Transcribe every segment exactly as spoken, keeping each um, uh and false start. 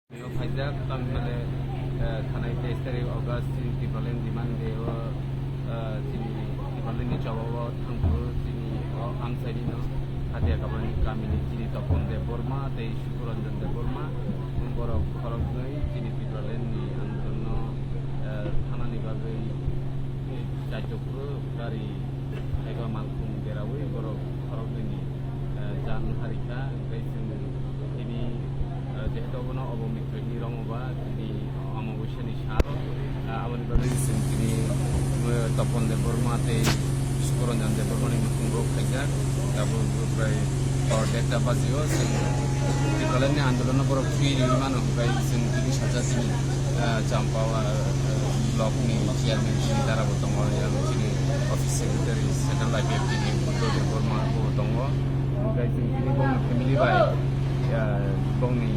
Yo phaijak, tamni hwnle, eh, thanai teis tarik August chini Tipraland demand day o, eh, chini Tipraland ni choba o thangphuru chini o amchaini no Hatia Kabani kamini chini Topon Debbarma tei Sukuranjan Debbarma borok khoroknwi chini Tipraland ni andolon no, eh, thanani bagwi, eh, chaichokro gari eba malkhung deraui borok khoroknwi ni, eh, jan harikha, hwnkhe chwng tini, eh, jehetu obono obo mitwini romoba tini Amabushani sal, eh, aboni bagwi chwng tini, eh, Topon Debbarma tei Sukoranjan Debbarmani nukhungo khaijak, tabuk prai hor derta bajio chwng Tipralandni andolono borok thwi riui mano, hwnkhe chwng tini sajak tini, eh, Champao, eh, blockni chairman chini dara bo tongo, yang chini office secretary central I P F T ni Buddha Debbarma bo tongo. Hwnkhe chwng tini bongni family bai, eh, bongni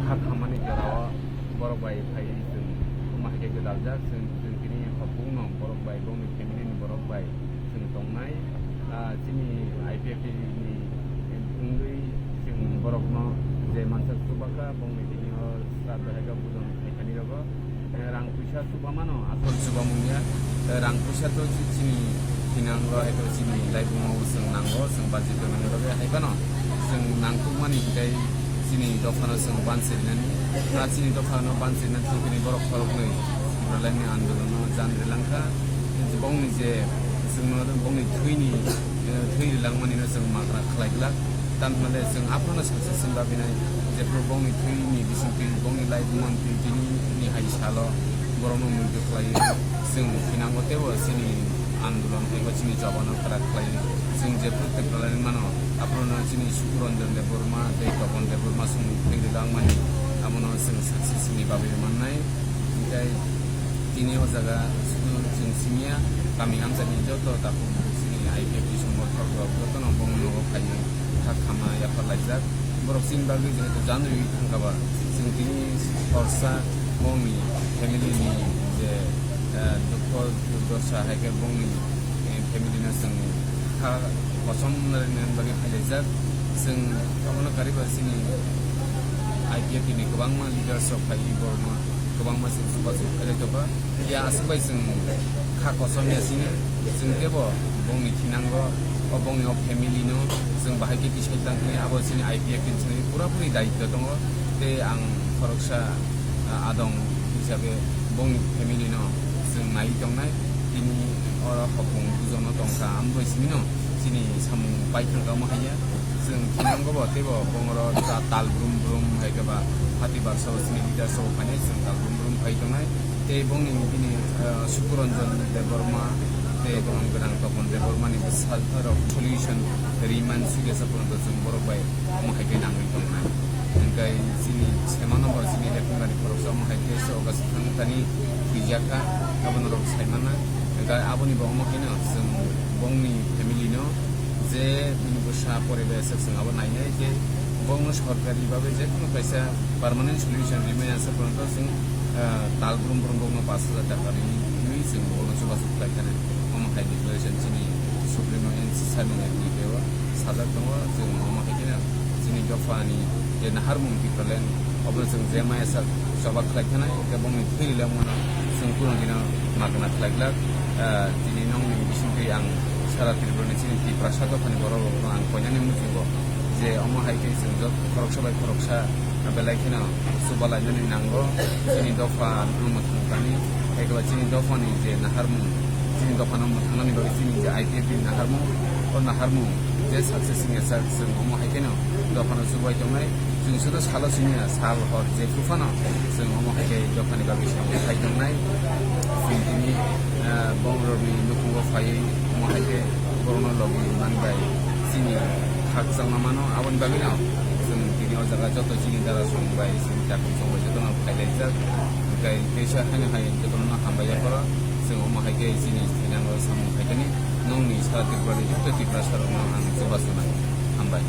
kha khammani jorao borok bai phaiwi chwng omo hai khe gwdaljak. Chwng, chwng tini hopungno borok bai, bongni family ni borok bai chwng tongnai. Ah, chini I P F T ni wngwi chwng borokno je mansak chubakha, bongni tini o sraddho hai khe budon khaikani rogo. Eh, rang puisa chubamano asol chubamung ya. Eh, rang puisa to chi-, chini thinango, hai khe chini laibungo chwng nango, chwng budget rwmani bagwi hai phano chwng nangkukmani hinkhe chini dophano chwng bansirinani, ah, chini dophano bansirinani thangkhe borok khoroknwi Tipralandni andolono jan rilangkha. Bongni je chwngno bongni thwini, eh, thwi rilangmanino chwng magra khlai glak. Tamhinale chwng aphano sachi sin babinai, jephru bongni thwini bisingtwi, bongni life monthly tini ni hai salo borokno muitu khlaiwi chwng thinango teibo chini andolon teibo chini chobano kwrak khlaiwi chwng jephru Tipraland mano, aphano chini Sukuranjan Debbarma tei Topon Debbarma chwng thwi rilangmani, abono chwng sachi sini babwi mannai. Hinkhe tini o jaga sudu chwng simiya, kami amchaini joto takhuk chini I P F T songbothor rok jotono bongni nogo khainai kha khama yaphar laijak. Borok chini bagwi jehetu janwi thangkaba, chwng tini khorsa bongni family ni je, eh, dukho durdosa hai khe bongni, eh, family no chwng kha kosom rwna bagwi phailaijak. Chwng omono kariba chini I P F T ni kwbangma leaders rok phaiwi borokno kwbangma chwng chubachu khailai tongkha. Ya aswk bai chwng kha kosom ya sini, chwng teibo bongni thinango, o bongni o family no chwng bahai khe tisai tangkhe abo chini I P F T ni pura puri daityo tongo. Tei ang khoroksa, ah, adong hisabe bongni family no chwng naiwi tongnai. Tini oro hopung bujono tongkha, ambo simi no chini samung pai thangkha omo haiya. Chwng thinango bo teibo bongoro ta-, tal brum brum hai khe ba hati barsa o chini leader so phainai chwng tal brum brum phai tongnai. Tei bongni bini, ah, Sukuranjan Debbarma tei borom gwnang Topon Debbarma ni bwsa rok solution rimani sugesa porjonto chwng borok bai omo hai khe nangwi tongnai. Hwnkhe chini semano bo chini lekhungani khoroksa omo hai khe se ogas thang thani twijakha, abono rok saimana. Hwnkhe aboni bo omo khe no chwng bongni family no je bini bwsa poribe aswk chwng abo nainai je bongno sorkari babe je kono kaisa permanent solution rimani aswk porjonto chwng, ah, tal brum brum bokno pash hajar taka ri-, riwi chwng bokno chubachu khlai khani. Omo hai declaration chini Supremo N C sir ni netrite o sajak tongo. Chwng omo hai kheno chini dophani je naharmung Tipraland, obono chwng je maya sak choba khlai khani, hwnkhe bongni thwi rilangmano chwng kuno dino magna khlai glak. Ah, tini nongni bisingtwi ang sara Tripura ni chini Tiprasa dophani borok rokno ang koinani muchungo je omo hai khe chwng jot khoroksa bai khoroksa belai kheno chuba lainani nango. Chini dopha no mwthang thani, hai khe ba chini dophani je naharmung, chini dophano mwthangnani bagwi chini je I P F T ni naharmung, o naharmung je success wngya sak chwng omo hai kheno dophano chubai tongnai. Chwng sudu salo siniya, sal hor je phano chwng omo hai khe dophani bagwi samung khai tongnai. Chwng tini, ah, bongrokni nukhungo phaiwi omo hai khe borokno logi man bai chini khakchangma mano. Aboni bagwino chwng tini o jaga joto chini dara song bai chini takhuk song bai jotono phailaijak. Hwnkhe teisa haino hai jotono hambai yapharo chwng omo hai khe chini thinango samung khaikani nongni sara Tripura ni joto Tiprasa rokno ang chubachu nai. Hambai.